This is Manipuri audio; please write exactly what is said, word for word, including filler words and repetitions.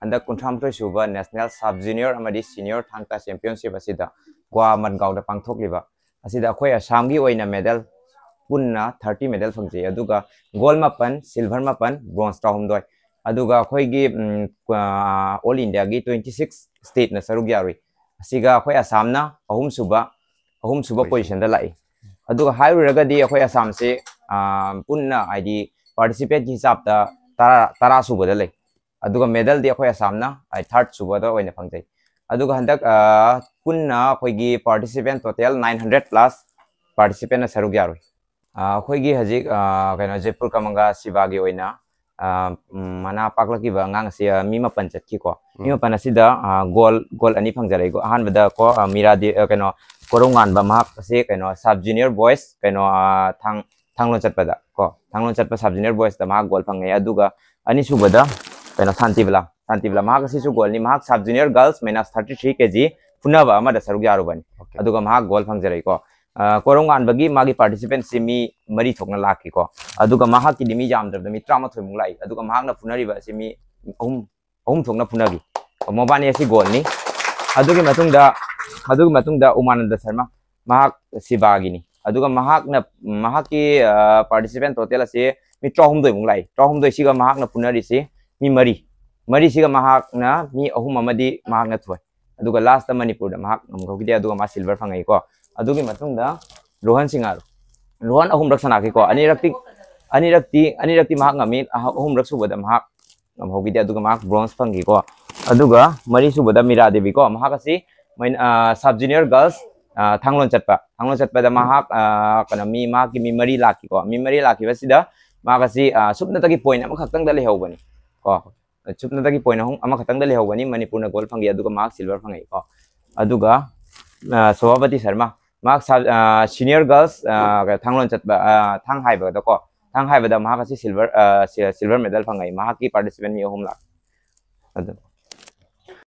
ꯍꯟꯗꯛ ꯀꯨꯟꯊ꯭ꯔꯥ ꯃꯥꯊꯣꯏ ꯁꯨꯕ National Sub Junior ꯑꯃꯗꯤ Senior ꯊꯥꯡ ꯇꯥ Championship ꯑꯁꯤꯗ ꯒꯣꯋꯥ ꯃꯟꯒꯥꯎꯗ ꯄꯥꯡꯊꯣꯛꯂꯤꯕ ꯑꯁꯤꯗ ꯑꯩꯈꯣꯏ ꯑꯁꯥꯝꯒꯤ ꯑꯣꯏꯅ medal ꯄꯨꯟꯅ ꯊꯥꯔꯇꯤ medal ꯐꯪꯖꯩ꯫ ꯑꯗꯨꯒ gold ꯃꯥꯄꯟ, silver ꯃꯥꯄꯟ, bronze ꯇꯔꯥꯍꯨꯝꯗꯣꯏ꯫ ꯑꯗꯨꯒ ꯑꯩꯈꯣꯏꯒꯤ, ꯎꯝ, ꯑ, all India ꯒꯤ twenty six state ꯅ ꯁꯔꯨꯛ ꯌꯥꯔꯨꯏ꯫ ꯑꯁꯤꯒ ꯑꯩꯈꯣꯏ ꯑꯁꯥꯝꯅ ꯑꯍꯨꯝꯁꯨꯕ, ꯑꯍꯨꯝꯁꯨꯕ position ꯗ ꯂꯥꯛꯏ꯫ ꯑꯗꯨꯒ ꯍꯥꯏꯔꯨꯔꯒꯗꯤ ꯑꯩꯈꯣꯏ ꯑꯁꯥꯝꯁꯦ, ꯑ, ꯄꯨꯟꯅ ꯍꯥꯏꯗꯤ participant ꯀꯤ ꯍꯤꯁꯥꯞꯇ ꯇꯔꯥ, ꯇꯔꯥ ꯁꯨꯕꯗ ꯂꯩ꯫ ꯑꯗꯨꯒ medal ꯗꯤ ꯑꯩꯈꯣꯏ ꯑꯁꯥꯝꯅ, ꯑ, third ꯁꯨꯕꯗ ꯑꯣꯏꯅ ꯐꯪꯖꯩ꯫ ꯑꯗꯨꯒ ꯍꯟꯗꯛ, ꯑ, ꯄꯨꯟꯅ ꯑꯩꯈꯣꯏꯒꯤ participant total nine hundred plus participant ꯅ ꯁꯔꯨꯛ ꯌꯥꯔꯨꯏ꯫ ꯑ, ꯑꯩꯈꯣꯏꯒꯤ ꯍꯧꯖꯤꯛ, ꯑ, ꯀꯩꯅꯣ, ꯖꯩꯄꯨꯔ ꯀꯃꯪꯒ ꯁꯤꯕꯥꯒꯤ ꯑꯣꯏꯅ, ꯑ, ꯎꯝ, ꯃꯅꯥ ꯄꯥꯛꯂꯛꯈꯤꯕ ꯑꯉꯥꯡ ꯑꯁꯤ, ꯑ, ꯃꯤ ꯃꯥꯄꯟ ꯆꯠꯈꯤꯀꯣ꯫ ꯃꯤ ꯎꯝ꯫ ꯃꯥꯄꯟ ꯑꯁꯤꯗ, ꯑ, gold, gold ꯑꯅꯤ ꯐꯪꯖꯔꯛꯏꯀꯣ꯫ ꯑꯍꯥꯟꯕꯗ ꯀꯣ, ꯑ, ꯃꯤꯔꯥꯗꯤ, ꯑ, ꯀꯩꯅꯣ, ꯀꯣꯔꯧꯉꯥꯟꯕ, ꯃꯍꯥꯛ ꯑꯁꯤ ꯀꯩꯅꯣ, sub junior boys, ꯀꯩꯅꯣ, ꯑ, ꯊꯥꯡ-, ꯊꯥꯡꯂꯣꯟ ꯆꯠꯄꯗ ꯀꯣ, ꯊꯥꯡꯂꯣꯟ ꯆꯠꯄ sub junior boys ꯇ ꯃꯍꯥꯛ gold ꯐꯪꯉꯦ꯫ ꯑꯗꯨꯒ ꯑꯅꯤꯁꯨꯕꯗ ꯀꯩꯅꯣ, ꯁꯥꯟꯇꯤꯕꯂꯥ, ꯁꯥꯟꯇꯤꯕꯂꯥ, ꯃꯍꯥꯛ ꯑꯁꯤꯁꯨ gold ꯅꯤ꯫ ꯃꯍꯥꯛ sub junior girls minus thirty three K G ꯐꯨꯅꯕ ꯑꯃꯗ ꯁꯔꯨꯛ ꯌꯥꯔꯨꯕꯅꯤ꯫ Okay꯫ ꯑꯗꯨꯒ ꯃꯍꯥꯛ gold ꯐꯪꯖꯔꯛꯏꯀꯣ꯫ ꯑ, ꯀꯣꯔꯧꯉꯥꯟꯕꯒꯤ ꯃꯥꯒꯤ participant ꯁꯤ ꯃꯤ ꯃꯔꯤ ꯊꯣꯛꯅ ꯂꯥꯛꯈꯤꯀꯣ꯫ ꯑꯗꯨꯒ ꯃꯍꯥꯛꯀꯤꯗꯤ ꯃꯤ ꯌꯥꯝꯗ꯭ꯔꯕꯗ ꯃꯤ ꯇꯔꯥꯃꯥꯊꯣꯏ ꯃꯨꯛ ꯂꯥꯛꯏ꯫ ꯑꯗꯨꯒ ꯃꯍꯥꯛꯅ ꯐꯨꯅꯔꯤꯕ ꯑꯁꯤ ꯃꯤ ꯑꯍꯨꯝ, ꯑꯍꯨꯝ ꯊꯣꯛꯅ ꯐꯨꯅꯈꯤ꯫ ꯃꯕꯥꯅꯤ ꯑꯁꯤ gold ꯅꯤ꯫ ꯑꯗꯨꯒꯤ ꯃꯇꯨꯡꯗ, ꯑꯗꯨꯒꯤ ꯃꯇꯨꯡꯗ ꯎꯃꯥꯅꯟꯗ ꯁꯔꯃ, ꯃꯍꯥꯛ ꯁꯤꯕꯥꯒꯤꯅꯤ꯫ ꯑꯗꯨꯒ ꯃꯍꯥꯛꯅ, ꯃꯍꯥꯛꯀꯤ, ꯑ, participant total ꯑꯁꯤ ꯃꯤ ꯇꯔꯥꯍꯨꯝꯗꯣꯏ ꯃꯨꯛ ꯂꯥꯛꯏ꯫ ꯇꯔꯥꯍꯨꯝꯗꯣꯏꯁꯤꯒ ꯃꯍꯥꯛꯅ ꯐꯨꯅꯔꯤꯁꯤ ꯃꯤ ꯃꯔꯤ꯫ ꯃꯔꯤꯁꯤꯒ ꯃꯍꯥꯛꯅ ꯃꯤ ꯑꯍꯨꯝ ꯑꯃꯗꯤ ꯃꯍꯥꯛꯅ ꯊꯣꯏ꯫ ꯑꯗꯨꯒ last ꯇ ꯃꯅꯤꯄꯨꯔꯗ ꯃꯍꯥꯛ ꯉꯝꯍꯧꯈꯤꯗꯦ, ꯑꯗꯨꯒ ꯃꯥ silver ꯐꯪꯉꯛꯏꯀꯣ꯫ ꯑꯗꯨꯒꯤ ꯃꯇꯨꯡꯗ ꯔꯣꯍꯟ ꯁꯤꯡꯍꯥꯔꯣ꯫ ꯔꯣꯍꯟ ꯑꯍꯨꯝꯔꯛ ꯁꯥꯟꯅꯈꯤꯀꯣ꯫ ꯑꯅꯤꯔꯛꯇꯤ, ꯑꯅꯤꯔꯛꯇꯤ, ꯑꯅꯤꯔꯛꯇꯤ ꯃꯍꯥꯛ ꯉꯝꯃꯤ, ꯑꯍ-, ꯑꯍꯨꯝꯔꯛ ꯁꯨꯕꯗ ꯃꯍꯥꯛ ꯉꯝꯍꯧꯈꯤꯗꯦ, ꯑꯗꯨꯒ ꯃꯍꯥꯛ bronze ꯐꯪꯈꯤꯀꯣ꯫ ꯑꯗꯨꯒ ꯃꯔꯤ ꯁꯨꯕꯗ ꯃꯤꯔꯥ ꯗꯦꯕꯤ ꯀꯣ, ꯃꯍꯥꯛ ꯑꯁꯤ ꯃꯣꯏꯅ ꯁꯕ ꯖꯨꯅꯤꯌꯔ ꯒꯔꯜꯁ ꯊꯥꯡꯂꯣꯟ ꯆꯠꯄ, ꯊꯥꯡꯂꯣꯟ ꯆꯠꯄꯗ ꯃꯍꯥꯛ ꯀꯩꯅꯣ ꯃꯤ ꯃꯍꯥꯛꯀꯤ ꯃꯤ ꯃꯔꯤ ꯂꯥꯛꯈꯤꯀꯣ꯫ ꯃꯤ ꯃꯔꯤ ꯂꯥꯛꯈꯤꯕꯁꯤꯗ ꯃꯍꯥꯛ ꯑꯁꯤ ꯁꯨꯞꯅꯇꯒꯤ ꯄꯣꯏꯟ ꯑꯃꯈꯛꯇꯪꯗ ꯂꯩꯍꯧꯕꯅꯤ ꯀꯣ꯫ ꯁꯨꯞꯅꯇꯒꯤ ꯄꯣꯏꯟ ꯑꯍꯨꯝ ꯑꯃꯈꯛꯇꯪꯗ ꯂꯩꯍꯧꯕꯅꯤ꯫ ꯃꯅꯤꯄꯨꯔꯅ ꯒꯣꯜ ꯐꯪꯈꯤ, ꯑꯗꯨꯒ ꯃꯍꯥꯛ ꯁꯤꯜꯚꯔ ꯐꯪꯉꯛꯏꯀꯣ꯫ ꯑꯗꯨꯒ ꯁꯣꯚꯥꯄꯇꯤ ꯁꯔꯃ, ꯃꯍꯥꯛ ꯁꯤꯅꯤꯌꯔ ꯒꯔꯜꯁ ꯊꯥꯡꯂꯣꯟ ꯆꯠꯄ, ꯊꯥꯡ ꯍꯥꯏꯕꯗꯀꯣ, ꯊꯥꯡ ꯍꯥꯏꯕꯗ ꯃꯍꯥꯛ ꯑꯁꯤ ꯁꯤꯜꯚꯔ ꯁꯤꯜꯚꯔ ꯃꯦꯗꯜ ꯐꯪꯉꯛꯏ꯫ ꯃꯍꯥꯛꯀꯤ ꯄꯥꯔꯇꯤꯁꯤꯄꯦꯟ ꯃꯤ ꯑꯍꯨꯝ ꯂꯥꯛ꯫ ꯑꯗꯨ